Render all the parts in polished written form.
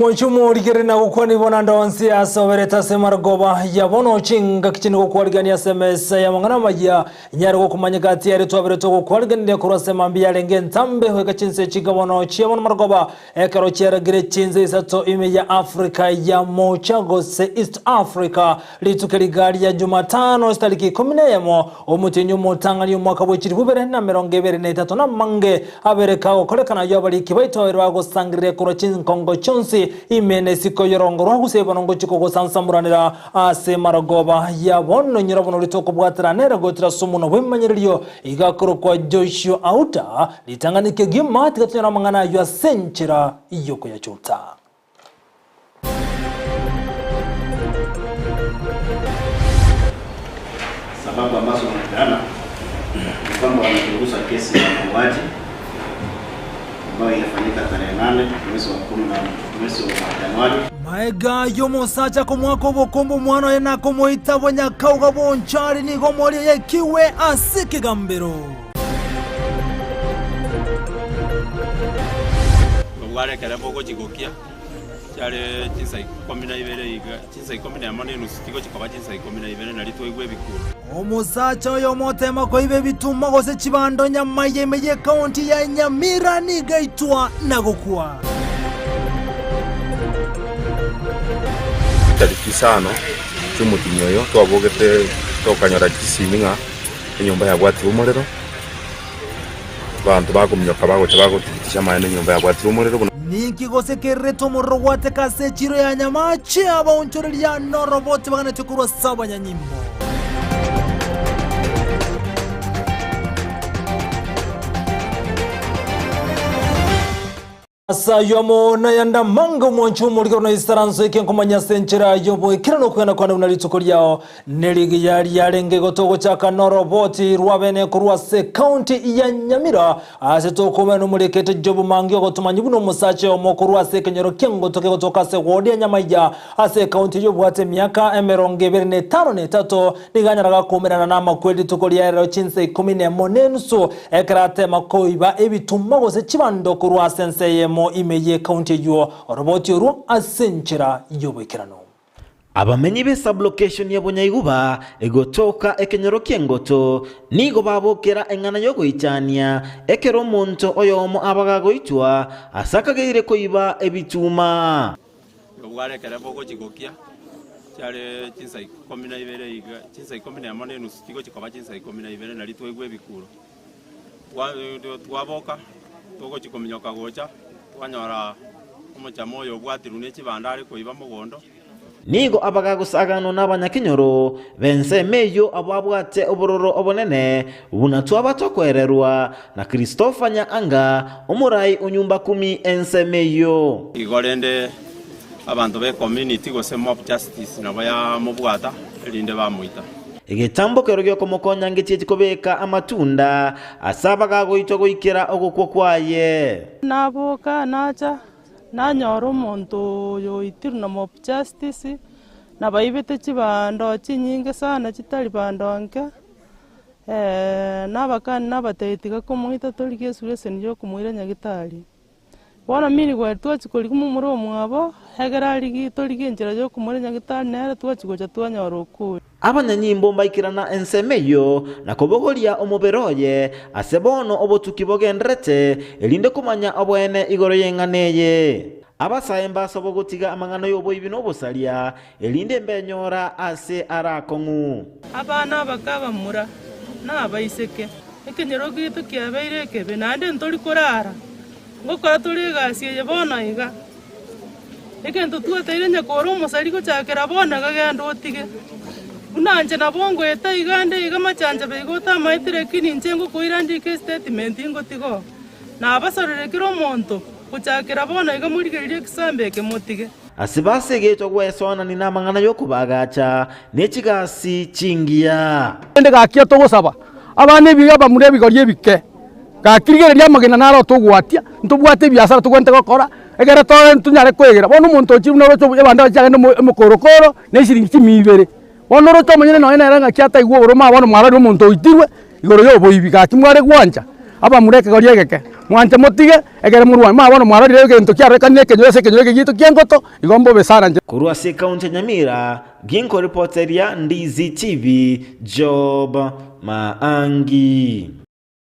Mwanche omorigere na gokwana ibo naende onsi ase oberete ase amarogoba ya bono chingaki chinde gokwarigania ase emesa y'amang'ana amaya Inyare gokomanya gati yaria twabere togokwariganiria korwa ase mambia yarenge entambe goika chinse chinka bono chia bono marogoba ekero chiaragire chinse isato ime ya Africa ya Mocha gose East Africa rituko riga ria Jumatano chitariki ikomi na eyemo omotienyi omotang'ani omwaka bwe chilifu ibere na emerongo ebere na etato namange abere kagokorekana ayio abariki baito babere bagosangereria korwa chinkongo chionsi ime na isiko y'orongo rwa gusii bono ngochia kogosansamoranera Ase marogoba ya bono nyora bono ritokobwatera nere goetera ase omonwa bw'ebimanyererio, iga akorokwa Joshua Auta, ritang'ani kegima tiga tonyore amang'ana ayio ase enchera y'okoyachuta. Sababu ambazo wanapeana ni kwamba wanachunguza kesi ya mauaji ambayo ilifanyika tarehe nane mwezi wa kumi na mwezi wa Januari. Maega y'omosacha komoaka obokombe omwana oye na komoita bonyakauga bonchari nigo omoria yaikigwe ase ekegambero. Obware ekero bogochia gokia, chiare chinsa ikomi na ibere iga, chinsa ikomi na emo na enusu chigochia koba chinsa ikomi na ibere nario twaigwa ebikuro. Omosacha oyomo otema koiba ebituma gose chibando nyamaiya ime y'ekaunti ya Nyamira nigo aitwa na gokwa. Tariki isano chi'omotienyi oyo twabogete tokanyora chisimi ng'a enyomba yabwatirwe omorero, abanto bakominyoka bagocha bagotigitisha amaene enyomba yabwatirwe omorero buna. Ninki gose kererete omorero gwateka ase echiro ya nyamache abaonchoreria noroboti baganetie korwa ase abanyanyimbo? Ase ayio amo nayande amange omwancho omorikoro na isaranso eke nkomanya ase enchera y'oboikera na okwegena kwane buna rituko riao nerigiya riarenge gotogochaka noroboti rwabene korwa ase ekaunti ya Nyamira ase tokoumera nomoriekete Job Mangi ogotomanyia buna omosacha oyomo korwa ase ekenyoro ki'engoto kegotoka ase ward ya Nyamaiya ase ekaunti eyio obwate emiaka emerongo ebere na etano na etato nigo anyaraga koumerana namakweri rituko ria rero chinsa ikomi nemo na enusu Ekero ateema koiba ebitumwa gose chibando korwa ase ense eyemo ime y'ekaunti eyio, oroboti orwo ase enchera y'oboikeranu. Abamenyi b'esablocation ya Bonyaiguba egotoka ekenyoro ki'engoto nigo babokera eng'ana y'ogoichania ekero omonto oyomo aba gagoitwa ase akageire koiba ebituma. Obware ekero bogochia gokia, chiare chinsa ikomi na ibere iga, chinsa ikomi na emo na enusu chigochia koba chinsa ikomi na ibere nario twaigwa ebikuro. Twa twaboka, togochia kominyoka gocha, twanyora omochama oyo obwatirwe ne chibando are koiba mogondo. Nigo abagagosaganwa nabanyakenyoro b'ensemo eyio ababwate obororo obonene, buna twaba tokoererwa na Christopher Nyaanga, omorai o nyumba kumi ensemo eyio. Igo rende abanto be community gose mob justice nabo yamobwata erinde bamoita. Egetambo kero giokomokonya ngechiechi kobeka amatunda ase abagagoitwa goikera ogokwa kwaye. Naboka nacha Nanyora omonto oyo oitirwe na mob justice, na baibete chibando chinyinge sana chitari bando nke, nabakani nabatebia tiga komoita torigie esugeseni ya okomoira nyagetari. Bono meanwhile twachia korigia momura omwabo, egere arigie torigie enchera ya okomoira nyagetari nere twachia gocha twanyora okure. Abanyanyimbo mbaikerana ensemo eyio na kobogoria omobere oye ase bono obotuki bogendererete, erinde komanya oboene igoro y'eng'ana eye. Abasae mbasobo gotiga amang'ana y'oboibi na obosaria, erinde mbenyora ase are akong'u. Abana abake abamura na abaiseke, ekenyoro giaito kiabeire ekebe, naende ntori korara, ngokora tore egasi eye bono iga. Egento twateire onye kore omosari gochakera bono iga genda otige. Buna inche nabo ngoeta iga nde iga machanchabe iga otamaete lakini inche ngokoira ndike estatement ngotige oo. Nabasorire kera omonto gochakera bono iga morigererie ekisambe eke motige. Ase basegetwe gwesoanania namang'ana y'okobaagacha ne chigasi chingiya. Rende gaki togosaba abana ebiga abamura ebigori ebike, gaki rigereria amagena naro togwatia, ntobwate ebiasara togwenerete gokora, ekere tore ntonyare koegera. Bono omonto ochire buna oroche ebande chiagende omo omokorokoro, na eshiringi chimia ibere. Bono oroche omonyene nonye nere ng'aki ataigwe oborimo aa bono mwarorire omonto oitirwe, igoro ya oboibi gaki mware gwancha, abamura ekegori egeke. Mwanche motige, ekere morwane. Mwa bono mwarorire egento kiarorekanire ekenyoro ase ekenyoro eke giaito ki'engoto, igo mbobe sana inche. Korwa ase ekaunti ya Nyamira, ginkoripoteria Ndizi TV, Job Maangi.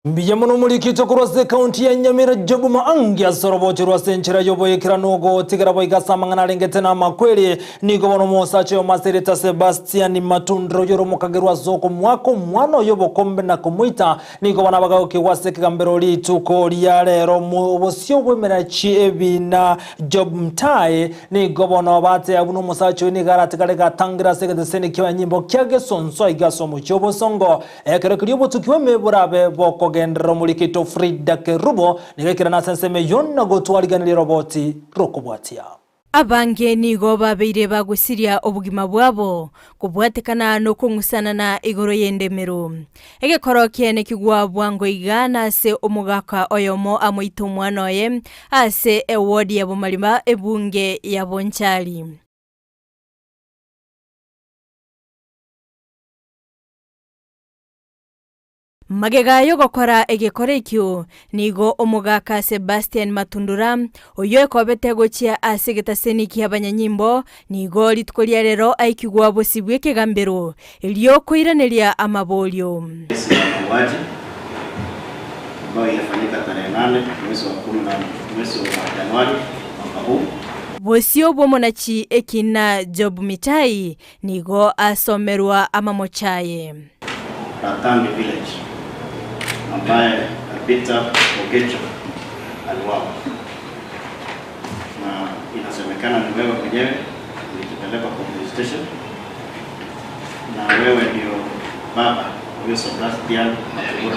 Mbuya mono omorikito korwa ase ekaunti ya Nyamira Job Maangi ase orobocho rwa ase enchera y'oboikeranu ogotigera boigo ase amang'ana arengete na amakweri. Nigo bono omosacha oyomo ase erieta Sebastian Matundura oyore omokagerwa ase okomoaka omwana oye obokombe na komoita. Nigo bono abagokigwa ase ekegambero rituko ria rero obosio bw'emerachi ebina Job Mtae nigo bono bateba buna omosacha oyo nigo aratigare gatangire ase egeteseni ki'abanyanyimbo kia Gesonso aiga ase omochie obosongo. Ekero keria obotuki bw'eme borabe bokogenderera omorikito Frida Kerubo nigo aikerana ase ensemo eyio na gotwariganeria roboti rokobwatia. Abange nigo babeire bagosiria obogima bwabo kobwatekana nokong'usanana igoro y'endemero. Egekoro kiane kigwa bwango iga nase omogaka oyomo amoite omwana oye ase ewodi ya Bomariba ebunge ya Bonchari. Magega y'ogokora egekora ekio, nigo omogaka Sebastian Matundura, oyio ekobete gochia ase egetaseni ki'abanyanyimbo, nigo rituko ria rero aikigwa bosio bw'ekegambero, erio koiraneria amaborio. Kesi ya mauaji ambayo ilifanyika tarehe nane mwezi wa kumi na mwezi wa Januari mwaka huu. Bosio bw'omonachi ekina Job Mitai Nigo asomerwa amamocho aye. Ratambi village ambaye Peter Ogecho aliuawa na inasemekana ni wewe mwenyewe ulijipeleka kwa police station na wewe ndio baba huyo Sebastian Matugura.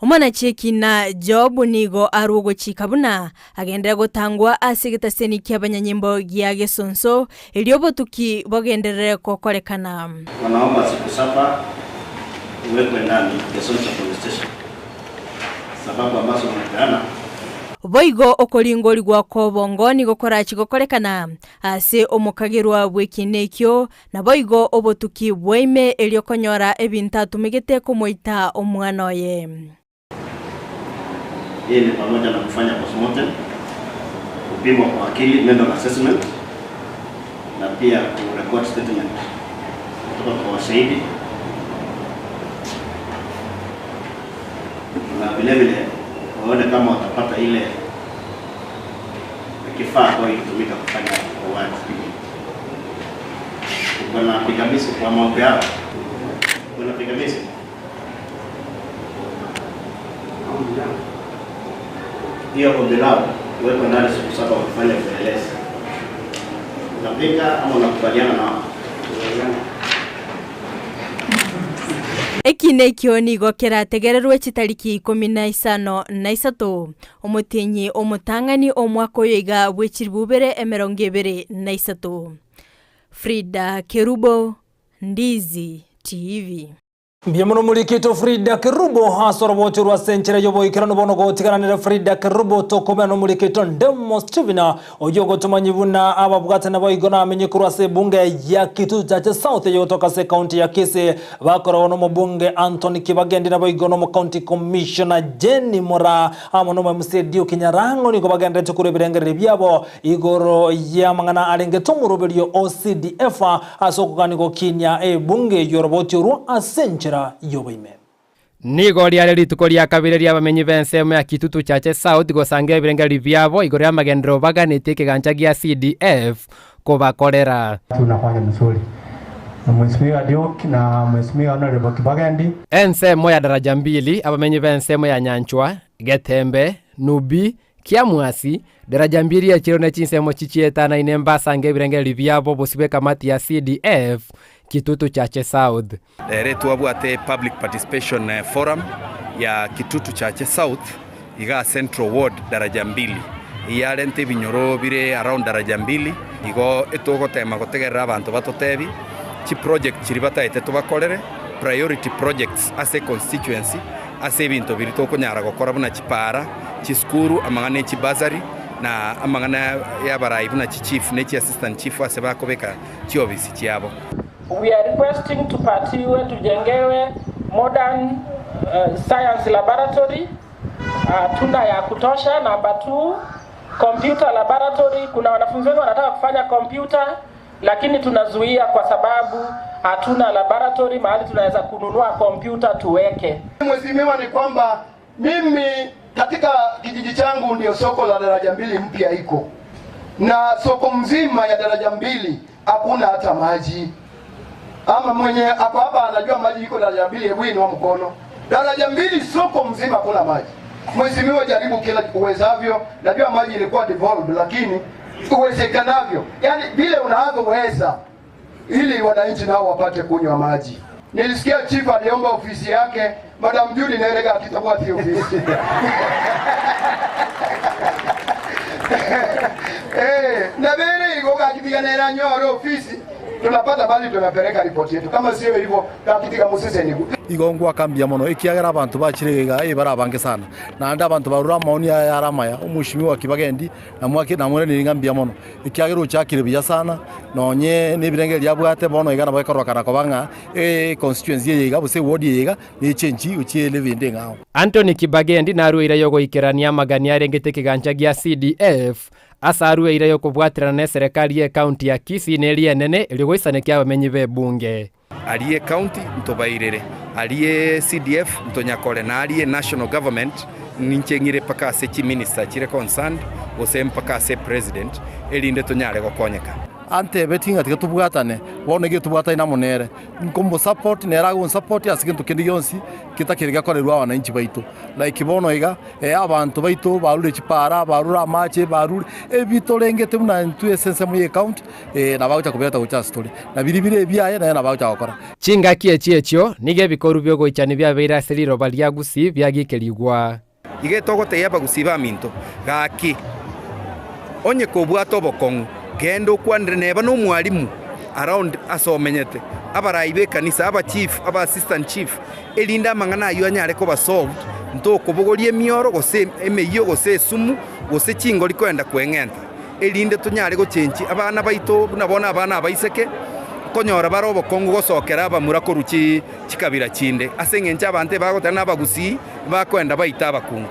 Omonachi ekina Job nigo arwe ogochika buna Agenderere gotangwa ase egetaseni ki'abanyanyimbo gia gesonso, erio obotuki bogenderere gokorekana. Wanaomba siku saba uwekwe ndani Gesonso police station sababu ambazo wanapeana. Boigo okoringorigwa kw'obongo nigo korachi gokorekana ase omokagerwa bw'ekiina ekio, naboigo obotuki bwaime erio konyora ebinto atumegete komoita omwana oye. Hii ni pamoja na kufanya postmortem, kupimwa kwa akili, mental assessment, na pia kurecord statement kutoka kwa washahidi na vile vile waone kama watapata ile kifaa ambayo ilitumika kufanya mauaji. Uko na pingamizi kwa maombi yao? Uko na pingamizi? Hiyo ombi lao uwekwe ndani siku saba wakifanya upelelezi. Unapinga ama unakubaliana nao? Ekina ekio nigo kerategererwe chitariki ikomi na isano na isato, omotienyi omotang'ani omwaka oyo iga bwe chilifu ibere emerongo ebere na isato. Frida Kerubo, Ndizi TV. Mbuya mono omorikito Frida Kerubo ase orobocho rwa ase enchera y'oboikeranu bono gotigananera Frida Kerubo tokomera nomorikito Ndemo Stephen oyio ogotomanyia buna ababwate naboigo namenye korwa ase ebunge ya Kitutu Chache South eyogotoka ase ekaunti ya Kisii bakoragwa nomobunge Anthony Kibagendi naboigo nomo county commissioner Jenny Moraa amo nomo MCA Duke Nyarang'o nigo bagenderete korwa ebirengererio biabo Igoro y'amang'ana arengete omoroberio o CDF ase okogania gokinia ebunge y'oroboti orwo ase enchera y'oboime. Nigo riare rituko ria kabere ri'abamenyi b'ensemo ya Kitutu Chache South gosanga ebirengererio biabo igoro y'amagenderero baganetie ekegancha gia CDF kobakorera. Tunafanya mzuri na Mheshimiwa Duke na Mheshimiwa Honorable Kibagendi. Ensemo ya Daraja Mbili, abamenyi b'ensemo ya Nyanchwa, Getembe, Nubi, Kiamwasi, Daraja Mbili echiro ne chinsemo chichietanaine mbasange ebirengererio biabo bosio bw'ekamati ya CDF Kitutu Chache South. Ere twabwate Public Participation Forum ya Kitutu Chache South igaa Central Ward Daraja Mbili. Eyio yarente ebinyoro bire around Daraja Mbili igo etogotema gotegerera abanto batotebi chiproject chiria bataete tobakorere, priority projects ase econstituency ase ebinto biria tokonyara gokora buna chipaara, chisukuru, amang'ana e chibursary, na amang'ana y'abarai buna chichief ne chiassistant chief ase bakobeka chiofisi chiabo. We are requesting tupatiwe tujengewe modern science laboratory. Hatuna ya kutosha. Namba 2, computer laboratory. Kuna wanafunzi wengi wanataka kufanya kompyuta, lakini tunazuia kwa sababu hatuna laboratory mahali tunaweza kununua kompyuta tuweke. Mheshimiwa, ni kwamba mimi katika kijiji changu ndio soko la daraja mbili mpya iko na soko mzima ya daraja mbili hakuna hata maji. Ama mwenye ako hapa anajua maji iko daraja mbili, hebu inua mkono. Daraja mbili soko mzima hakuna maji. Mheshimiwa, jaribu kila uwezavyo. Najua maji ilikuwa devolved, lakini uwezekanavyo, yani vile unavyoweza, ili wananchi nao wapate kunywa maji. Nilisikia chief aliomba ofisi yake, Madam Judy nerega akitakuwa si ofisi. Eh, na vile iko kakitiganera nyoro ofisi tunapata bali tunapeleka ripoti yetu, kama sio hivyo kakitika musese nigu igo ngwakambia mono ikiagera abantu bakire iga ibarabange sana naende abantu barura maoni aya yaramaya omushimiwa Kibagendi namwaki namwere niringambia mono ikiagera ochakire buya sana nonye nibirenge riabwate bono iga nabo ekorokana koba ng'a constituency eye iga gose ward eye iga nechenji ochiele binde ng'ao. Anthony Kibagendi narweire yogoikerania amagani arengete ekegancha gia CDF ase arweire yokobwaterana na eserekari ya ekaunti ya Kisii na eria enene erio goisanekia abamenyi ba ebunge. Arie county ntobairere arie CDF ntonyakore na arie national government nincheng'ire mpaka ase chiminister chire concerned gose mpaka ase president erinde tonyare gokonyeka. Antebeti ng'a tiga tobwatane bono iga tobwatane na monere nkomosupport nere agonsupport ase gento kende gionsi getakere gekorerwa abananchi baito like bono iga abanto baito barure chipara barure amache barure ebitorengete buna intwe ase ensemo ya ecounty nabagocha kobeta gocha ase tore na biri bire ebiaye naye nabagocha gokora. Chingaki echi echio nigo ebikoru biogoichani biabeire ase riroba ria Gusii biagikerigwa. Iga etogotebia abagusii baminto, Gaki, onye kobwate obokong'u, genda okwanere neba nomwalimu around ase omenyete, abarai b'ekanisa, abachief, aba assistant chief, erinde amang'ana ayio anyare koba solved, ntokobogoria emioro gose emeyio gose esumu gose chingori koenda kweng'enta, erinde tonyare gochenchi abana baito buna bono abana abaiseke, nkonyora bare obokong'u gosokera abamura korwa chi chikabira chinde, ase eng'encho abanto ebagoteba nabagusii bakoenda baite abakungu.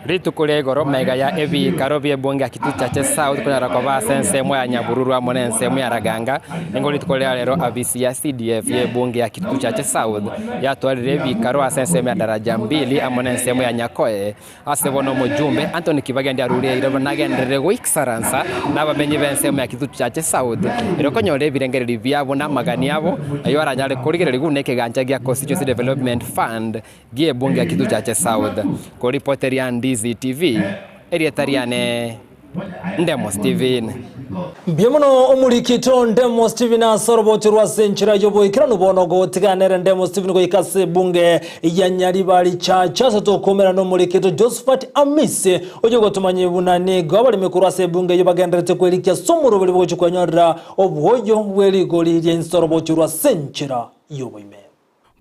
Rituko ria igoro maiga ya ebiikaro bi'ebunge ya Kitutu Chache South konyara koba ase ensemo ya Nyabururu amo na ensemo ya Raganga, nigo rituko ria rero afisi ya CDF y'ebunge ya Kitutu Chache South yatwarire ebiikaro ase ensemo ya Daraja Mbili amo na ensemo ya Nyakoe. Ase bono omojumbe Anthony Kibagendi arureire buna agenderere goikisaransa nabamenyi b'ensemo ya Kitutu Chache South erio konyora ebirengererio biabo na amagani abo ayio aranyare korigereria buna ekegancha gia Constituency Development Fund gi'ebunge ya Kitutu Chache South. Koripoteria Ndizi TV, erieta riane Ndemo Steven. Mbuya mono omorikito Ndemo Steven ase orobocho rwa ase enchera y'oboikeranu bono gotiga nere Ndemo Steven goika ase ebunge ya Nyaribari Church ase tokomerana nomorikito Josephat Amisi oyo ogotomanyia buna nigo abaremi korwa ase ebunge eyio bagendererete kwerikia ase omoroberi bogochia kwenyorera oboyo bwe rigori ria inse orobocho rwa ase enchera y'oboime.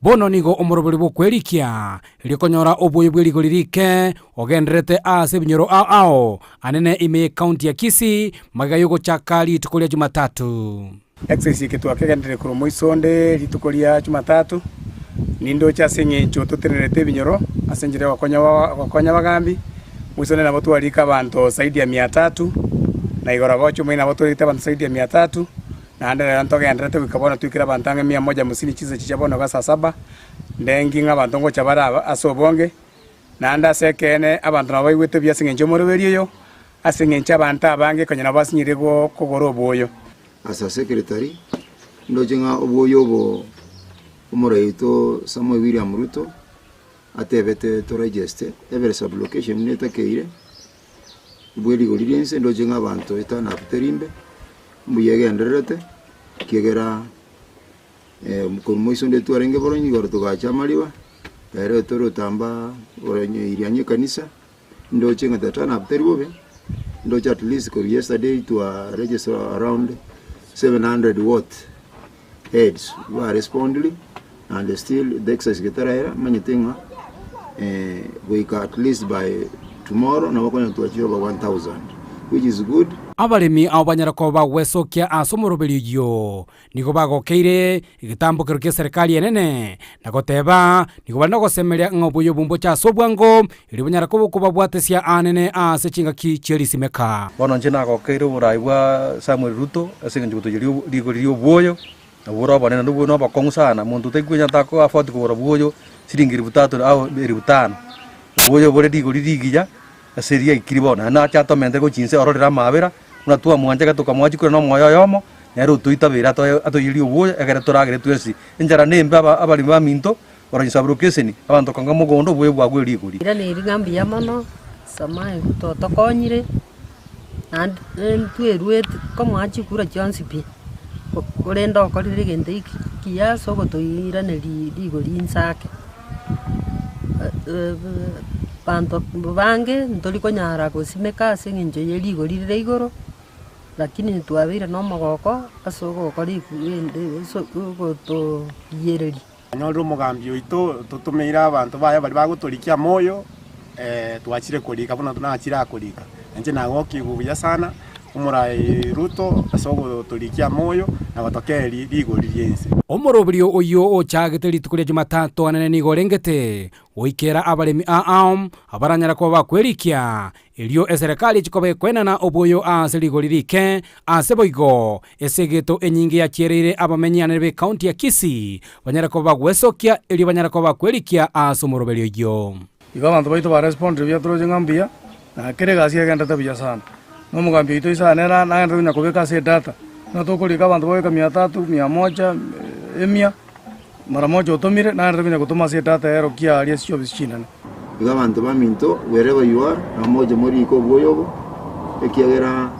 Bono nigo omoroberi bw'okwerikia, erio konyora oboyo bwe rigori rike, ogendererete ase ebinyoro ao ao anene ime y'ecounty ya Kisii magega y'ogochaka rituko ria Jumatatu. Exercise eke twakegenderire korwa moiso onde rituko ria Jumatatu, nindoche ase eng'encho totenerete ebinyoro ase enchera y'ogokonya gokonya abagambi, moiso onde nabo twarika abanto zaidi ya mia tatu, na igoro gocha omoino nabo twarikete abanto zaidi ya mia tatu, Naende rero ntogendererete goika bono toikere abanto ang'e mia moja hamsini chinsa chicha bono iga saa saba, ndengi ng'a abanto ngocha bare aba ase obonge, naende ase ekeene abanto nabo baigwete buya ase engencho y'omoroberi oyo, ase engencho abanto abange konya nabo basinyire go kogora oboyo. As a secretary, ndoche ng'a oboyo obo omorai oito Samoei William Ruto atebete to register every sub-location buna etakeire, bwe rigori ri'ense ndoche ng'a abanto etana up terimbe, Mbuya egendererete, ekiagera korwa moiso onde twarenge boronyi igoro togacha amariba, ere torotamba boronyi irianyi ekanisa, ndoche ng'a the turn up teri bobe, ndoche at least korwa yesterday twa register around 700 what heads ba respondire and still the exercise getaraera manyete ng'a goika at least by tomorrow nabo konya twachire over 1000 which is good. Abaremi abo banyare koba bagwesokia ase omoroberi oyio, nigo bagokeire egetambokero ki'eserekari enene, na goteba, nigo bare nogosemeria ng'a obuya obo mboche ase obwango, erio banyare koba okobabwatesia aanene ase chingaki chie risimeka. Bono inche nagokeire oboraai bwa Samuel Ruto ase engencho gotoiyeria rigori ri'obwoyo, nabwo bore obonene, nobwo nobokong'u sana, monto otakwenya tako afford kogora bwoyo siringi elifu tatu au elifu tano. Obwoyo bore rigori rigiya ase riaikire bono, naende nache atomentere gochia inse ororere amaabera, buna twamwanchete tokamoa chikura na omoyo oyomo, nere otoitabeire atoe atoiyerie obwoyo ekere toragere twensi. Enchara nembe aba abaremi baminto, baranyise aborokeseni, abanto konga mogondo obwoyo bwagwe rigori. Iraneria ng'a mbuya mono, Samae Ruto otokonyire, naende ntwerwete komoa chikura chionsi pi, korende okorire egento eki ekiya ase ogotoiraneria rigori inse ake. Abanto bange ntori konyara gosimeka ase eng'encho ye rigori rire igoro, lakini twabeire na omogoko ase ogokora ase ogotoiyereria. Anyorire omogambi oito totomeire abanto baye baria bagotorikia amoyo, twachire korika buna nachire akorika. Inche nagokigwe buya sana omorai Ruto ase ogotorikia amoyo na gotokeeria rigori ri'ense. Omoroberio oyio ochagete rituko ria Jumatatu anene nigo orengete goikera abaremi aao abaranyare koba bakwerikia, erio eserekari echikoba ekoenana oboyo ase rigori rike. Ase boigo, esegeto enyinge yachiereire abamenyi anene b'ecounty ya Kisii banyare koba bagwesokia erio banyare koba bakwerikia ase omoroberio oyio. Igo abanto baito barespondire buya toroche ng'a mbuya, na kera egasi egenderete buya sana. Na omogambi oito Isaya nere nagenderete konya kobeka ase edata, buna tokorika abanto bagoika mia tatu, mia moja, emia, mara moja otomire, nagenderete konya gotoma ase edata ero kia aria ase chiofisi chinene. Igo abanto baminto, wherever you are, nabo moche morike obwoyo obo, ekiagera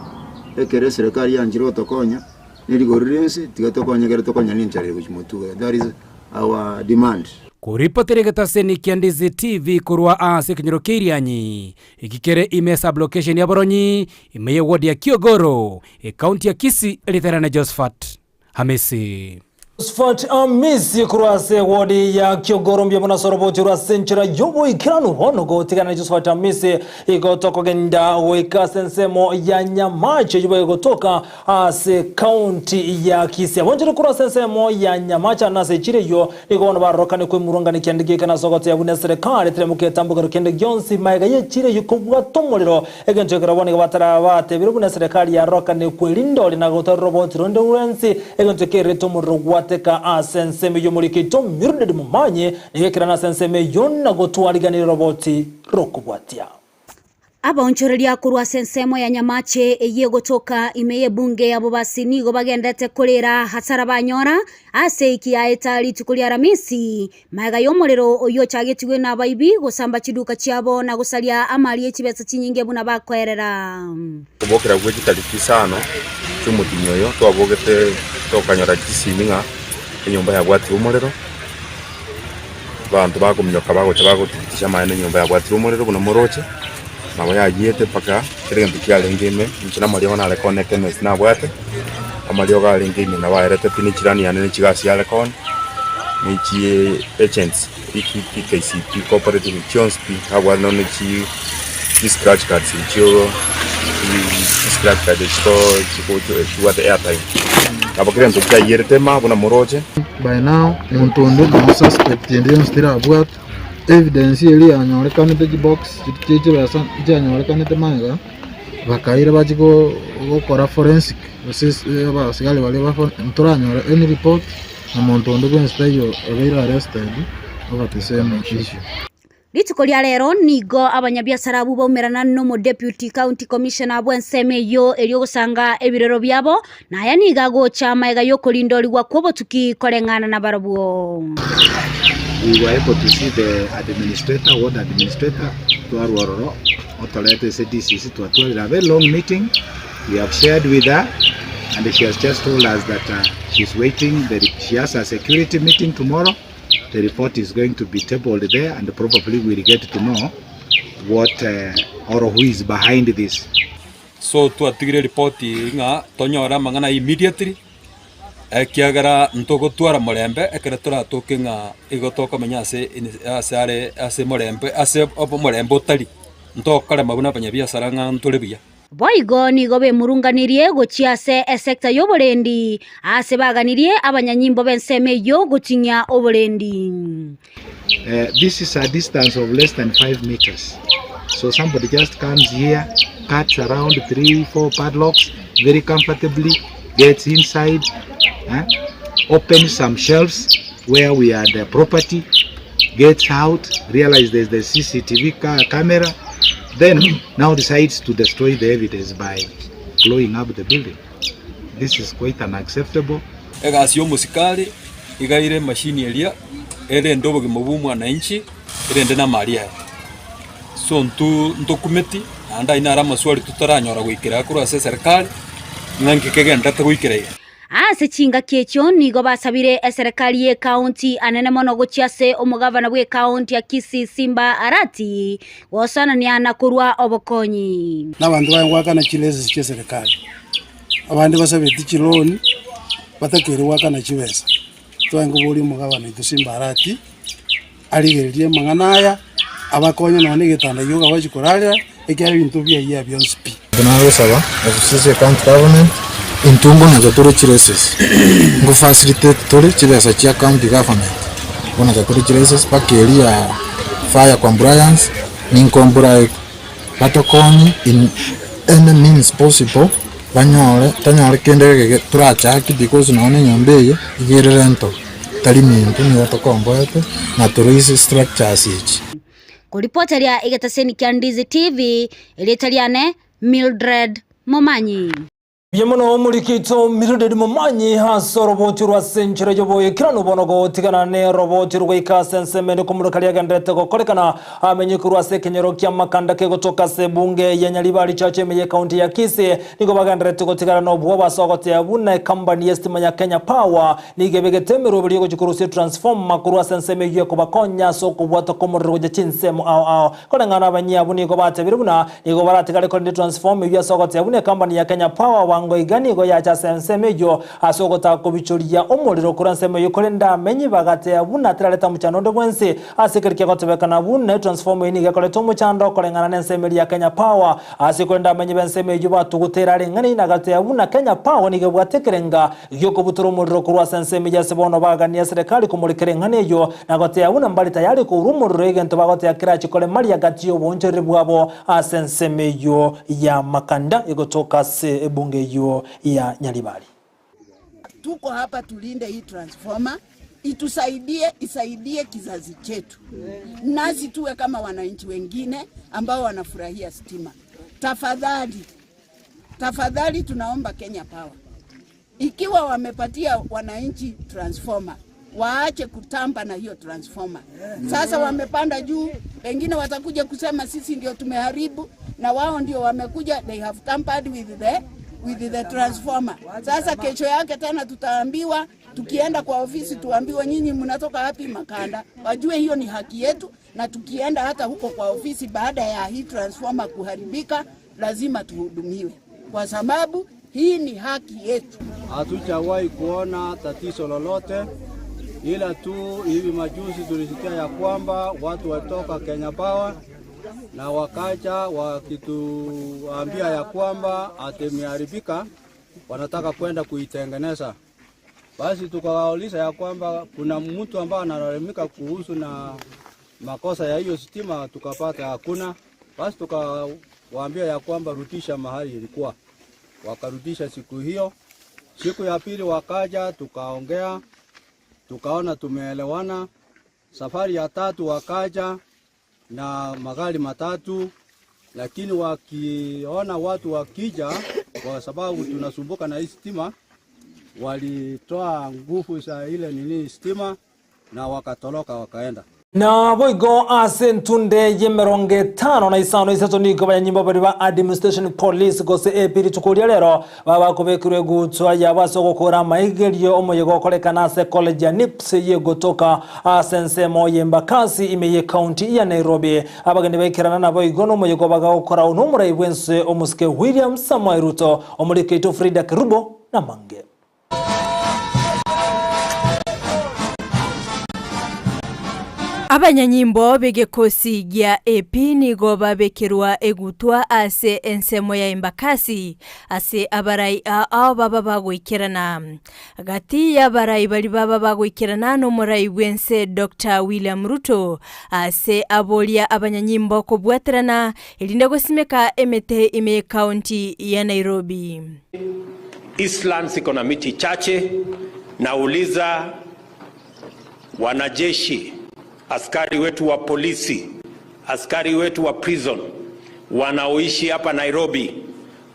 ekero eserekari yanchire gotokonya, ne rigori ri'ense, tiga tokonye ekero tokonya na enchara ere gochia motwe. That is our demand. Koripotera egetaseni kia Ndizi TV korwa ase ekenyoro kia Irianyi, eki kere ime esublocation ya Boronyi, ime ye ward ya Kiogoro, ecounty ya Kisii, eriterane Josephat Hamisi. Josephat Hamisi korwa ase ward ya Kiogoro mbuya mono ase oroboti orwo ase enchera y'oboikeranu bono gotigana na Josephat Hamisi igo tokogenda goika ase ensemo ya Nyamache eyio bagotoka Ase county ya Kisii abonchire korwa ase ensemo ya Nyamacha na ase echiro eyio nigo bono barorokane kwemurungania kende geke na ase ogotebia buna eserekari eteremoke etambokero kende gionsi magega y'echiro eyio kobwata omorero egento ekero bono nigo batarabatebire buna eserekari yarorokane kwerinda oria na gotara oroboti ronde rwensi egento kererete omorero gwateka ase ensemo eyio omoriki oito Mildred Momanyi nigo ekerana ase ensemo eyio na gotwariganiria oroboti rokobwatia. Abaonchoreria korwa ase ensemo ya Nyamache eyio egotoka ime y'ebunge ya Bobasi nigo bagenderete korera hasara banyora ase eiki yaeta rituko ria Aramisi, magega y'omorero oyio ochagetigwe nabaibi gosamba chiduka chiabo na gosaria amari ye chibesa chinyinge buna bakoerera. Kobokera gwe chitariki isano chi'omotienyi oyo twabogete tokanyora chisimi ng'a enyomba yabwatire omorero. Abanto bakominyoka bagocha bagothibitisha amaene enyomba yabwatire omorero buna moroche, nabo yayiete mpaka kera egento kiarenge ime, inche namariogo nare kona ekemesi nabwate, amariogo arenge ime nabo aerete pi ne chirani yane ne chigasi yare kona, ne chi agents, Equity, KCB, Cooperative chionsi pi nabwate nonya ne chi chi scratch cards echio chi scratch card echio chibwate airtime. Nabo kera egento kiayierete ime abwo namoroche. By now monto onde nonye suspect ende yonsi terabwatwa, evidence eria yanyorekanete chibox chiria chibesa chianyorekanete magega, bakaira bachie gokora forensic gose abasigari baria ba ntoranyora any report na monto onde bwensi taiyo obeire arrested over the same issue. Rituko ria rero nigo abanyabiasara abwo baumerana nomodeputy county commissioner bw'ensemo eyio erio gosanga ebirero biabo, na aya nigo agocha magega y'okorindorigwa kw'obotuki koreng'ana nabarobwo. We were able to see the administrator, ward administrator, twarwa ororo otorete ase DCC twatwarire a very long meeting, we have shared with her and she has just told us that uh, she's waiting, the, she has a security meeting tomorrow The report is going to be tabled there and probably we'll get to know what uh, or who is behind this. So twatigire eripoti ng'a tonyore amang'ana aya immediately, ekiagera ntogotwara morembe ekero toratoke ng'a igo tokomenya ase ase are ase morembe ase omorembe otari, ntokorema buna abanyabiasara ng'a ntore buya. Boigo nigo bemurunganirie gochia ase esecta y'oborendi, aase baganirie abanyanyimbo b'ensemo eyio goting'ia oborendi. This is a distance of less than 5 meters so somebody just comes here cuts around 3 4 padlocks very comfortably gets inside eh, opens some shelves where we had the property gets out realize there's the CCTV ca camera then now decides to destroy the evidence by blowing up the building this is quite unacceptable. Egasi y'omosikari iga ere emashini eria erende obogima bwa omwananchi, erende na amari aye. So nto ntokumeti naende ayio naro amaswali totaranyora goikera korwa ase eserikari, ng'a nki kegenderete goikera iga. Ase chingaki echio nigo basabire eserekari y'ekaunti anene mono gochia ase omogavana bw'ekaunti ya Kisii Simba Arati gosanania na korua obokonyi. Na abanto baye ngoakana chilesesi chi'eserekari, abande basabeti chiloni, batakeire goakana chibesa. Twaye nkoboria omogabana oito Simba Arati, arigererie amang'ana aya, abakonye nonya na egetanda gioka bachie korarera, ekiagera ebinto biaye bionsi pi. Nagosaba ofisi ase county government intwe mbonacha tore chireses ngo facilitate tore chibesa chia county government mbonacha tore chireses mpaka eria ya fire compliance ninkomplied batokonye in any means possible banyore tonyore kende geke torachake because nonya na enyomba eye iga ere rental tari minto nigo tokomboete na to raise structures echi. Koripoteria egetaseni kia Ndizi TV, erieta riane Mildred Momanyi. Mbuya mono omorikito Mildred Momanyi ase oroboti rwa ase enchera y'oboikeranu bono gotigana neroboti rogoika ase ensemo ende komoroka riagendererete gokorekana amenye korwa ase ekenyoro kia Makanda kegotoka ase ebunge ya Nyaribari Church ime y'ecounty ya Kisii nigo bagendererete gotigana nobwoba ase ogotea buna ekambani y'esitima ya Kenya Power Nigo ebegete emeroberi y'ogochia korusia etransformer korwa ase ensemo eyio ekobakonya ase okobwata kw'omorero gochia chinsemo ao ao. Koreng'ana abanyia abwo nigo batebire buna nigo baratigare korenda etransformer eyio ase ogoteba buna ekambani ya Kenya Power bwango iga nigo yacha ase ensemo eyio ase ogotaka kobichoria omorero korwa ensemo eyio korende amenyi bagateba buna terareta omochando onde bwensi ase ekeri kiagotebekana buna etransformer eyio nigo ekoreta omochando koreng'ana nensemo eria ya Kenya Power ase korende amenyi b'ensemo eyio batugutera areng'ana inagateba buna Kenya Power nigo ebwate ekerenga Gi'okobutora omorero korwa ase ensemo eyio ase bono bagania eserekari komorikera eng'ana eyio, na goteeba buna mbare tayari kourwa omorero egento bagoteeba kerache koremaria gati y'oboonchoreri bwabo ase ensemo eyio ya Makanda egotoka ase ebunge eyio ya Nyaribari. Tuko hapa tulinde hii transformer itusaidie, isaidie kizazi chetu, nasi tuwe kama wananchi wengine ambao wanafurahia stima. Tafadhali, tafadhali tunaomba Kenya Power, ikiwa wamepatia wananchi transformer waache kutamba na hiyo transformer. Sasa wamepanda juu, pengine watakuja kusema sisi ndio tumeharibu, na wao ndio wamekuja, they have tampered with the transformer. Sasa kesho yake tena tutaambiwa, tukienda kwa ofisi tuambiwe nyinyi mnatoka wapi Makanda, wajue hiyo ni haki yetu, na tukienda hata huko kwa ofisi baada ya hii transformer kuharibika, lazima tuhudumiwe kwa sababu hii ni haki yetu. Hatujawahi kuona tatizo lolote, ila tu hivi majuzi tulisikia ya kwamba watu watoka Kenya Power na wakaja wakituambia ya kwamba ati imeharibika, wanataka kwenda kuitengeneza. Basi tukawauliza ya kwamba kuna mtu ambaye analalamika kuhusu na makosa ya hiyo stima, tukapata hakuna. Basi tukawaambia ya kwamba rudisha mahali ilikuwa, wakarudisha siku hiyo. Siku ya pili wakaja, tukaongea, tukaona tumeelewana. Safari ya tatu wakaja na magari matatu, lakini wakiona watu wakija, kwa sababu tunasumbuka na hii stima, walitoa nguvu za ile nini stima na wakatoroka wakaenda. Naboigo ase entunde y'emerongo etano na isano isato nigo abanyanyimbo baria ba Administration Police gose AP rituko ria rero babakobekerwa egutswa yabo ase ogokora amaigerio omoyega okorekana ase college ya NIPS yegotoka ase ensemo y'Embakasi ime y'ecounty ya Nairobi. Abageni baikerana naboigo nomoyega bagagokora nomorai bwense omosike William Samoei Ruto, omoriki oito Frida Kerubo namange. Abanyanyimbo b'egekosi gia AP nigo babekerwa egutwa ase ensemo ya Embakasi ase abarai ao baba bagoikerana. Gati y'abarai baria baba bagoikerana nomorai bw'ense Doctor William Ruto ase aboria abanyanyimbo kobwaterana erinde gosimeka emete ime y'ekaunti ya Nairobi. Eastlands iko na miti chache. Nauliza wanajeshi, askari wetu wa polisi, askari wetu wa prison wanaoishi hapa Nairobi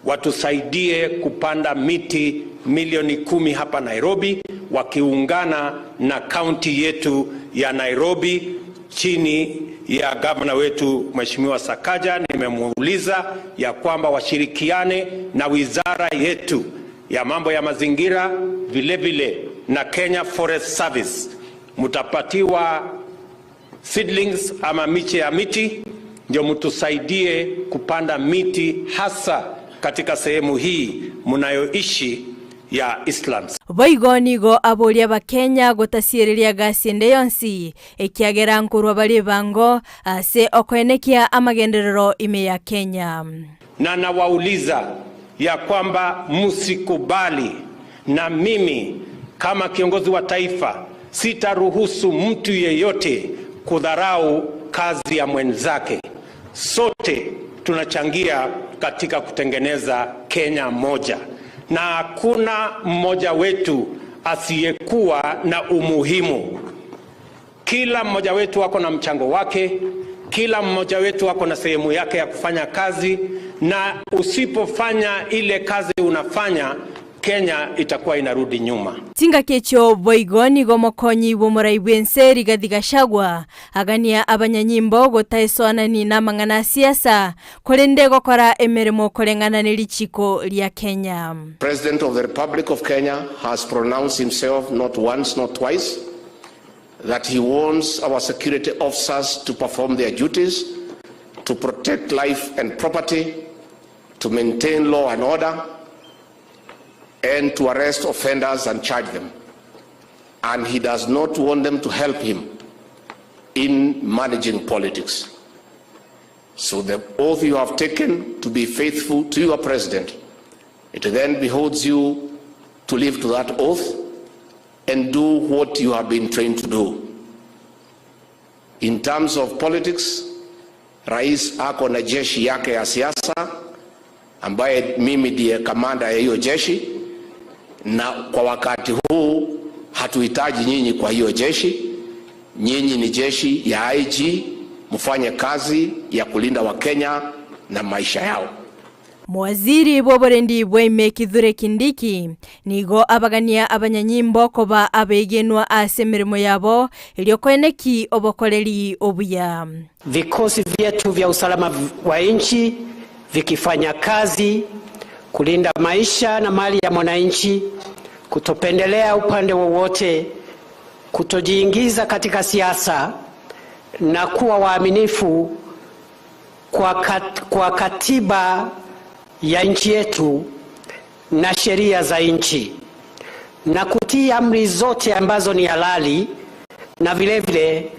watusaidie kupanda miti milioni kumi hapa Nairobi, wakiungana na kaunti yetu ya Nairobi chini ya gavana wetu Mheshimiwa Sakaja. Nimemuuliza ya kwamba washirikiane na wizara yetu ya mambo ya mazingira, vile vile na Kenya Forest Service. Mutapatiwa seedlings ama miche ya miti ndio mtusaidie kupanda miti hasa katika sehemu hii mnayoishi ya Eastlands. Boigo nigo aboria Abakenya gotasiereria gasi ende yonsi, ekiagera nkorwa bare ebango ase okoenekia amagenderero ime ya Kenya. Na nawauliza ya kwamba msikubali, na mimi kama kiongozi wa taifa sitaruhusu mtu yeyote kudharau kazi ya mwenzake. Sote tunachangia katika kutengeneza Kenya moja, na hakuna mmoja wetu asiyekuwa na umuhimu. Kila mmoja wetu ako na mchango wake, kila mmoja wetu ako na sehemu yake ya kufanya kazi, na usipofanya ile kazi unafanya, Kenya itakuwa inarudi nyuma. Chingaki echio boigo nigo omokonyi bw'omorai bw'ense Rigathi Gachagua agania abanyanyimbo gotaesoanani namang'ana a siasa korende gokora emeremo koreng'ana ne richiko ria Kenya. President of the Republic of Kenya has pronounced himself not once, not twice, that he wants our security officers to perform their duties, to protect life and property, to maintain law and order, and to arrest offenders and charge them. And he does not want them to help him in managing politics. So the oath you have taken to be faithful to your president, it then behoves you to live to that oath and do what you have been trained to do. In terms of politics, Rais ako na jeshi yake ya siasa ambaye mimi ndiye kamanda ya hiyo jeshi, na kwa wakati huu hatuhitaji nyinyi kwa hiyo jeshi. Nyinyi ni jeshi ya IG, mfanye kazi ya kulinda Wakenya na maisha yao. Mowaziri bw'oborendi bwa ime Kithure Kindiki nigo abagania abanyanyimbo koba abegenwa ase emeremo yabo erio koeneki obokoreri obuya. Vikosi vyetu vya usalama wa nchi vikifanya kazi kulinda maisha na mali ya mwananchi, kutopendelea upande wowote, kutojiingiza katika siasa na kuwa waaminifu kwa, kat, kwa katiba ya nchi yetu na sheria za nchi na kutii amri zote ambazo ni halali na vilevile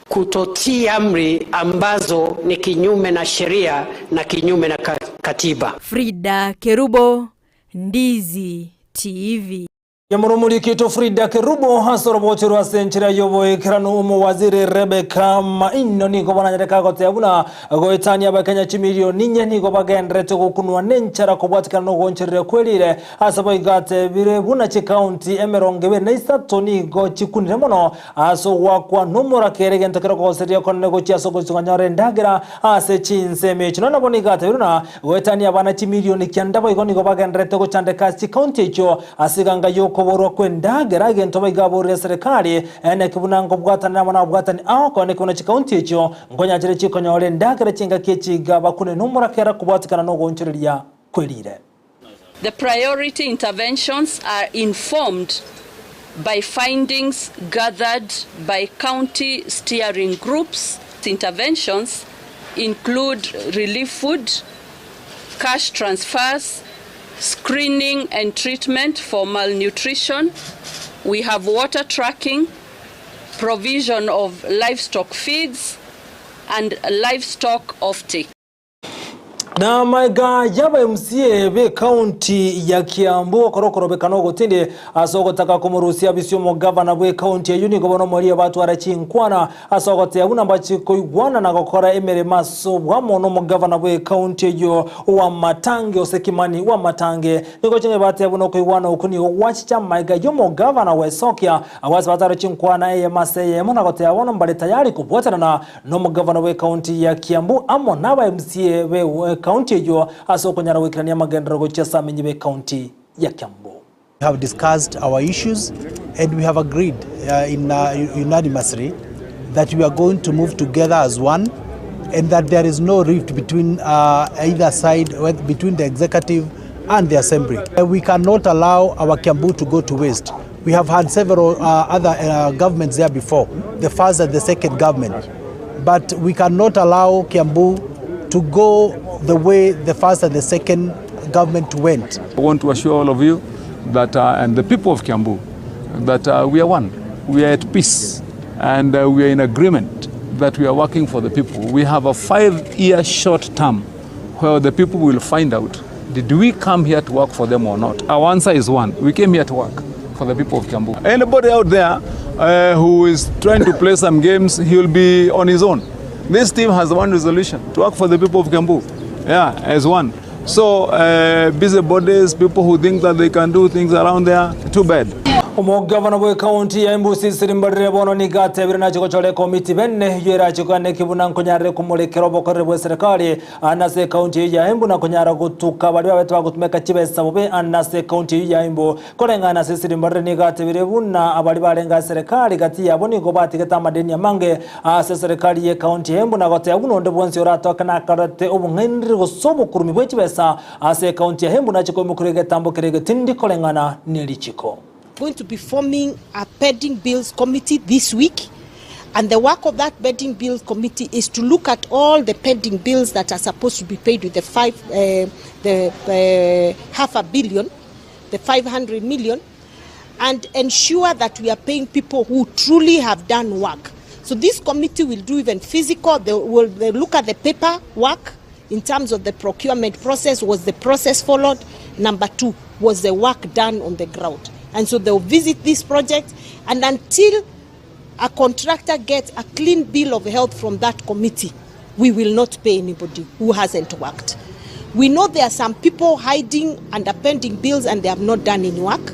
kutotii amri ambazo ni kinyume na sheria na kinyume na katiba. Frida Kerubo, Ndizi TV. Yamurumurikito Frida Kerubo hasorobocherwa ase enchera y'oboekerano omowaziri Rebecca Maino nigo bananyareka gotea buna goetania abakenya chimilioni inye nigo bagenderete gokunwa nenchera kobwatikana nogoncherera kwerire ase boigatebire buna chikaunti emerongo ebere na isato nigo chikunire mono ase ogwakwa nomorakere egento kero kogoseria konene gochia ase ogochikonyora endagera ase chinsemo echi nonya nabo nigo atebire buna goetania abana chimilioni kianda boigo nigo bagenderete gochandeka ase chikaunti echio ase eganga yokoborwa kwendagera egento baigaborire serikali ene kibuna nkobwatana nabo nabwatani aho kone kibuna chikaunti echio nkonyachire chikonyora endagera chingaki echiga bakune nomorakera kobwatikana nogonchereria kwerire. The priority interventions are informed by findings gathered by county steering groups. Interventions include relief food, cash transfers, screening and treatment for malnutrition. We have water tracking, provision of livestock feeds and livestock offtake. Na amaiga y'aba MCA b'ekaunti ya Kiambu okora okorobekana ogotindi ase ogotaka komorusia abisi omogavana bw'ekaunti eyio nigo bono omoria batwara chinkwana ase ogoteya buna mbachi koigwana na gokora emeremo ase obwamo nomogavana bw'ekaunti eyio Wamatangi ose Kimani Wamatangi. Nigo ching'e bateba buna okoigwana okwo nigo gwachicha amaiga y'omogavana gwesokia abwo ase batware chinkwana eyemo ase eyemo na goteba bono mbare tayari kobwatanana Nomogavana bw'ekaunti ya Kiambu amo naba MCA b'ekaunti eyio ase okonyara goikerania amagenderero gochia ase amenyi b'ekaunti ya Kiambu. We have discussed our issues and we have agreed in unanimously that we are going to move together as one and that there is no rift between either side, between the executive and the assembly. We cannot allow our Kiambu to go to waste. We have had several other governments there before, the first and the second government. But we cannot allow Kiambu to go the way the first and the second government went. I want to assure all of you that, and the people of Kiambu, that we are one, we are at peace, and we are in agreement that we are working for the people. We have a 5-year short term where the people will find out, did we come here to work for them or not? Our answer is one, we came here to work for the people of Kiambu. Anybody out there who is trying to play some games, he will be on his own. This team has one resolution, to work for the people of Kiambu, yeah, as one. So busybodies, people who think that they can do things around there, too bad. Omogavana bw'ekaunti ya Embu Cecily Mbarire bono nigo atebire nache gochora ekomiti bene eyio erache kogana ekebuna nkonyarire komorekera obokoreri bwe serikali ande ase ekaunti eyio ya Embu na konyara gotuka baria babete bagotumeka chibesa bobe ande ase ekaunti eyio ya Embu. Koreng'ana na Cecily Mbarire nigo atebire buna abaria barenge ase serikali gati yabo nigo batigete amadeni amange ase serikali y'ekaunti ya Embu na goteba buna onde bwensi oratoke nakarete obong'ainiri gose obokurumi bwe chibesa ase ekaunti ya Embu nache koimokeria egetambo keria egetindi koreng'ana nerichiko. Going to be forming a pending bills committee this week, and the work of that pending bills committee is to look at all the pending bills that are supposed to be paid with the five, the half a billion, the 500 million, and ensure that we are paying people who truly have done work. So this committee will do even physical, they will they look at the paper work in terms of the procurement process. Was the process followed? Number two, was the work done on the ground? And so they'll visit this project, and until a contractor gets a clean bill of health from that committee, we will not pay anybody who hasn't worked. We know there are some people hiding under pending bills and they have not done any work.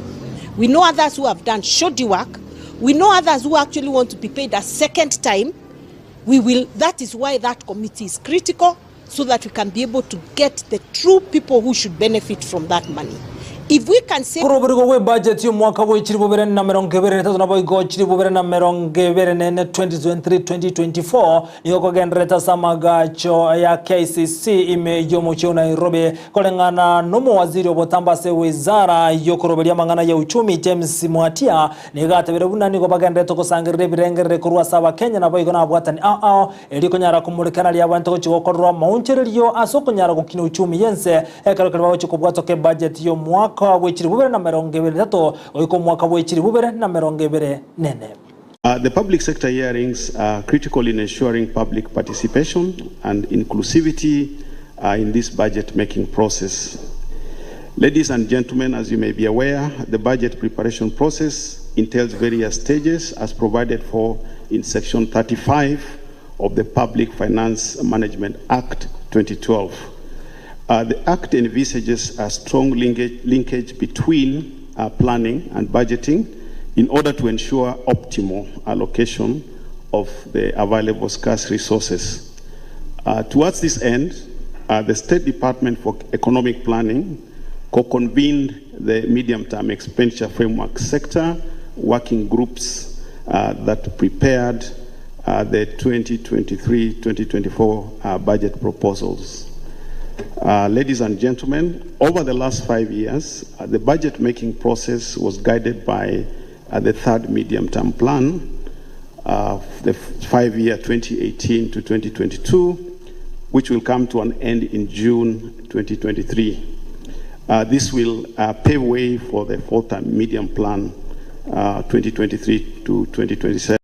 We know others who have done shoddy work. We know others who actually want to be paid a second time. That is why that committee is critical, so that we can be able to get the true people who should benefit from that money. If we can say Kurubirigo gwe budget y'umwaka w'ikiri bubere na mirongo ibiri n'itatu na boigo chiri bubere na mirongo ibiri n'ene 2023-2024 nigo kogendereta samagacho ya KCC ime y'omuchi wa Nairobi koreng'ana n'omowaziri obotambase wizara y'okuroberia amang'ana ya uchumi James Mwatia nigo atebire buna nigo bagenderete gosangerera ebirengerere korwa ase abakenya na boigo nabwatani ao ao eri konyara komurikana ria abanto gochi gokorerwa amaonchererio ase okonyara gokina uchumi yense ekero kere bagochi kobwatoka ebudget y'omwaka mwaka w'ikiri bubere na mirongo ibiri n'itatu goika omwaka w'ikiri bubere na mirongo ibiri n'ene. The public sector hearings are critical in ensuring public participation and inclusivity in this budget-making process. Ladies and gentlemen, as you may be aware, the budget preparation process entails various stages as provided for in Section 35 of the Public Finance Management Act 2012. The Act envisages a strong linkage between planning and budgeting in order to ensure optimal allocation of the available scarce resources. Towards this end, the State Department for Economic Planning co-convened the medium-term expenditure framework sector working groups that prepared the 2023-2024 budget proposals. Ladies and gentlemen, over the last 5 years, the budget-making process was guided by the third medium-term plan, the 5-year 2018 to 2022, which will come to an end in June 2023. This will pave way for the fourth medium plan, 2023 to 2027.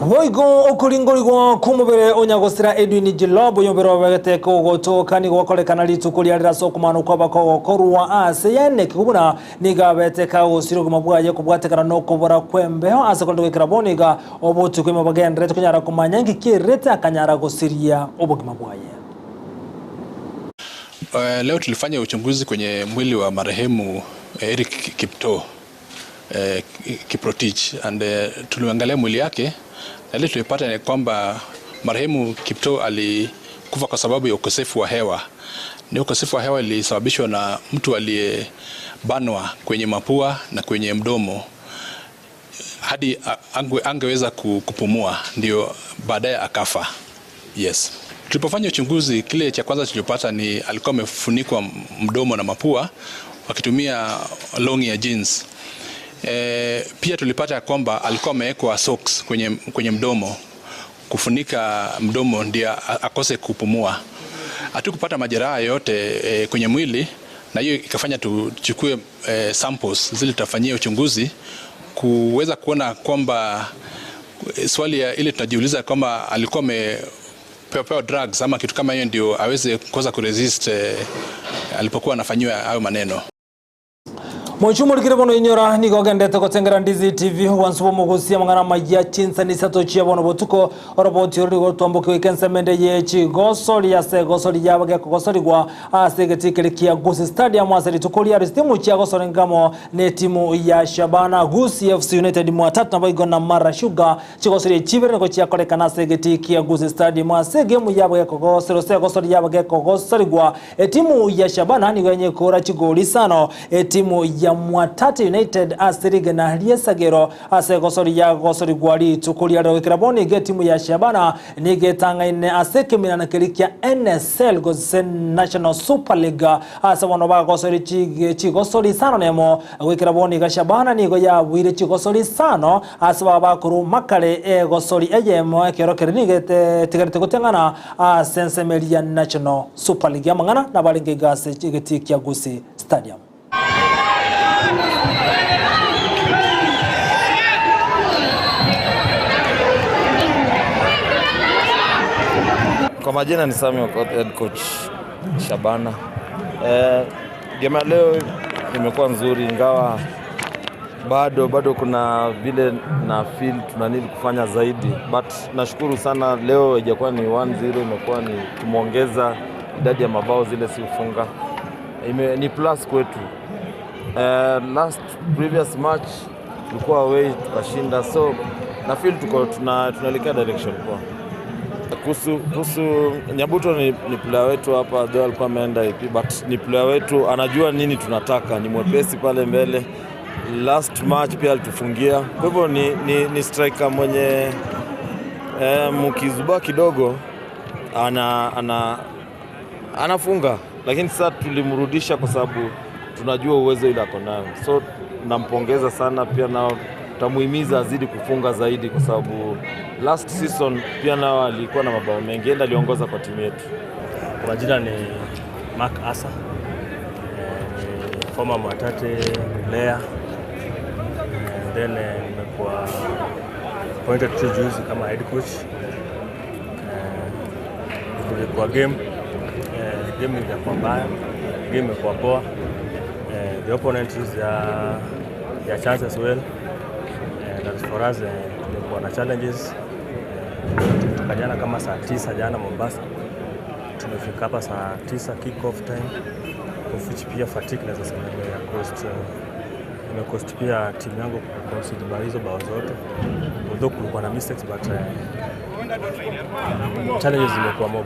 Boigo okoringorigwa kw'omobere o nyagosira Edwin Jilob, oyomobere obegete kogotoka nigo gwakorekana rituko riarire ase okomanwa kw'abakogokorwa ase yaenekigwe buna nigo abete kagosira obogima bwaye kobwatekana nokobora kw'embeo ase korende goikera bono iga obotuko ime bagendererete konyara komanya inki kiererete akanyara gosiria obogima bwaye. Leo tulifanya uchunguzi kwenye mwili wa marehemu Eric Kiptoo Kiprotich and tuliangalia mwili yake na ile tulipata ni kwamba marehemu Kiptoo alikufa kwa sababu ya ukosefu wa hewa. Ni ukosefu wa hewa ilisababishwa na mtu aliyebanwa kwenye mapua na kwenye mdomo hadi angeweza kupumua, ndio baadaye akafa. Yes. Tulipofanya uchunguzi, kile cha kwanza tulipata ni alikuwa amefunikwa mdomo na mapua wakitumia longi ya jeans. Pia tulipata kwamba alikuwa amewekwa socks kwenye mdomo kufunika mdomo ndio akose kupumua. Hatukupata majeraha yote kwenye mwili, na hiyo ikafanya tuchukue samples zile tutafanyia uchunguzi kuweza kuona kwamba swali ya ile tunajiuliza kwamba alikuwa amepewa drugs ama kitu kama hiyo ndio aweze kukosa kuresist alipokuwa anafanyiwa hayo maneno. Mochumo rikire bono inyora nigo ogendete gotengera Ndizi TV wansubo mogusia mang'ana maya chinsani isato chia bono botuko oroboti oro nigo twambokiwe ensemende ye chigosori ase egosori yabo gekogosorigwa ase egetikeri kia Gusii Stadium ase rituko ria timu chia gosorengamo ne timu ya Shabana Gusii FC United Mwatate naboigo na Mara Sugar chigosori chibere nigo chiakorekana ase egeti kia Gusii Stadium ase egemu yabo gekogosori ase egosori yabo gekogosorigwa etimu ya Shabana nigo yenyekora chigoli isano etimu ya Mwatate United ase rigena riesagero ase egosori ya gosorigwa rituko ria rero gekera bono iga etimu ya Shabana nigo etang'aine ase ekeminana keria kia NSL gose National Super League ase bono bagosori chigosori isano nemo goikera bono iga Shabana nigo yabuire chigosori isano ase baba bakorwa makare egosori eyemo ekero keria nigo etigarete goteng'ana ase ensemo eria ya National Super League amang'ana nabarenge iga ase egetii kia Gusii Stadium. Kwa majina ni Samuel Okoth, head coach Shabana. Game ya leo imekuwa nzuri ingawa bado kuna vile na feel tuna need kufanya zaidi, but nashukuru sana leo haijakuwa ni 1-0, imekuwa ni tumeongeza idadi ya mabao zile si ufunga. Ni plus kwetu. Last previous match tulikuwa away tukashinda, so na feel tuko tunaelekea direction poa. Kuhusu Nyabuto ni player wetu hapa, though alikuwa ameenda AP, but ni player wetu, anajua nini tunataka, ni mwepesi pale mbele. Last match pia alitufungia. Kwa hivyo ni striker mwenye mkizubaa kidogo anafunga, lakini sasa tulimrudisha kwa sababu tunajua uwezo ile ako nayo. So nampongeza sana, pia nao tutamuhimiza azidi kufunga zaidi kwa sababu last season pia nao alikuwa na mabao mengi, yeye aliongoza kwa timu yetu. Kwa majina ni Mark Asa, ni former Mwatate player, and then nimekuwa appointed tu juzi kama head coach. Tulikuwa game ilikuwa mbaya, game imekuwa poa. The opponent used their chances well. That for us, tumekuwa na challenges. Tumetoka jana kama saa 9 jana Mombasa. Tumefika hapa saa 9 kick off time. Of which pia fatigue naweza sema imecost pia timu yangu kuconcede bao hizo bao zote. Although kulikuwa na mistakes, but challenges zimekuwa mob.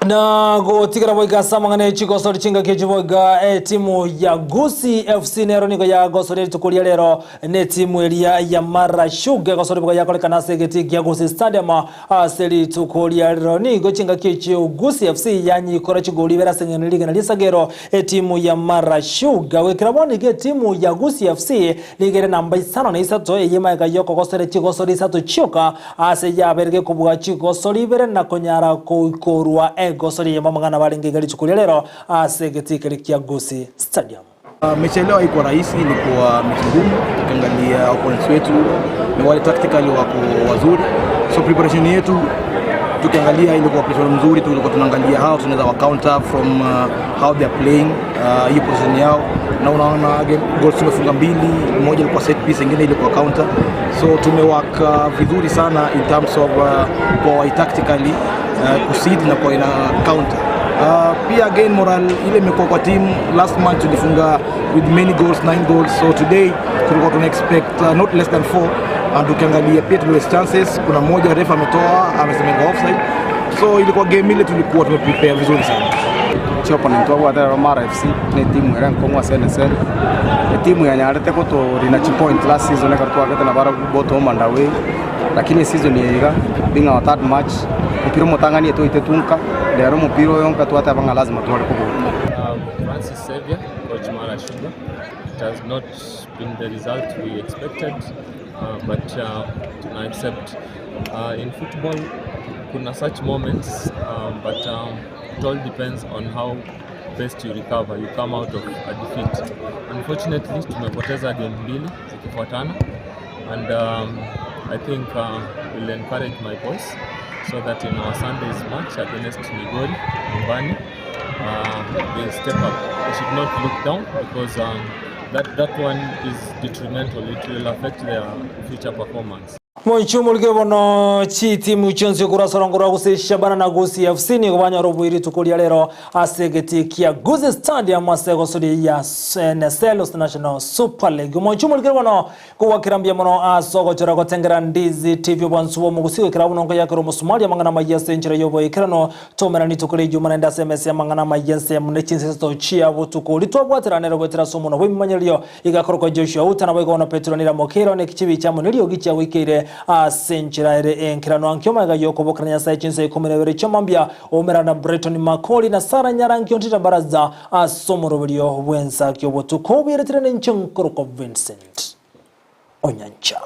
Na gotigera boiga samang'ane chigosori chingaki chiboiga timu ya Gusii FC nero nigo ya gosori rituko ria rero ne timu eria ya Mara Sugar gosori boiga yakorekana ase egeti kia Gusii Stadium ase rituko ria rero nigo chingaki chio Gusii FC yanyikora chigori bera ase ng'eno rigena risagero timu ya Mara Sugar gwekera bono iga timu ya Gusii FC nigere namba isano na isato eyemaega yokogosore chigosori isato chioka ase yaberege kobua chigosori ibere na konyara koikorwa ego gosori yemo mang'ana barenge iga rituko ria rero ase egetikeri kia Gusii Stadium. Mechi ya leo haikuwa rahisi, ilikuwa mechi ngumu. Tukiangalia opponents wetu ni wale tactically wako wazuri, so preparation yetu tukiangalia ilikuwa preparation mzuri, tulikuwa tunaangalia how tunaweza wa counter from how they are playing hiyo position yao, na unaona game goals tumefunga mbili, moja ilikuwa set piece, ingine ilikuwa counter, so tumework vizuri sana in terms of kwa tactically kuseed na kwa ina counter. Pia again moral ile imekuwa kwa team. Last match tulifunga with many goals, 9 goals, so today tulikuwa tuna expect not less than 4, and ukiangalia pia tuli waste chances. Kuna moja ref ametoa amesema iko offside, so ilikuwa game ile tulikuwa tumeprepare vizuri sana. Opponent twabwatera Mara FC ni timu ĩrĩa nkong'wa SNSL ni timu yanyarĩte gũtũrina chi point last season ekero twagete na bara both home and away, lakini season yeiga being our third match mupira omotang'ani twaite tunka rero mupira oyo nka twateba ng'a lazima tware kobota. Francis Xavier, coach Mara Sugar. It has not been the result we expected, but tuna accept. In football, kuna such moments, but it all depends on how best you recover. You come out of a defeat. Unfortunately, tumepoteza game mbili zikifuatana, and I think we'll encourage my boys so that in our Sunday's match against Migori nyumbani, they step up. They should not look down because that one is detrimental. It will affect their future performance. Monchumulike bono chitimu chionsi okurasorongorwa gose Shabana na Gusii FC nigo banyora oboiri rituko ria rero ase egeti kia Gusii Stadium ase egosori ya NSL National Super League. Monchumulike bono kogwakera mbuya mono ase ogochora gotengera Ndizi TV obwansu bwa omogusii goikera buna nkoyakera omosumari amang'ana amaya ase enchera ya oboikerano tomera rituko ria ijuma naende ase emesa y'amang'ana amaya ensemo ne chinseto chia botuko ritwabwateranere goetera ase omonwa bw'ebimanyererio igakorokwa Joshua Uta nabo igo bono Petero Niramokero ne ekichibi chiamo neriogi chiagoikeire ase enchera ere enkerano ankio magega y'okobokera Nyasae chinsa ikomi na ibere chi'omambia oumera na Breton Makori na Sarah Nyarankio Ntita Baraza ase omoroberio bw'ensaki obotuko obuyeretire nenche nkorokwa Vincent Onyancha.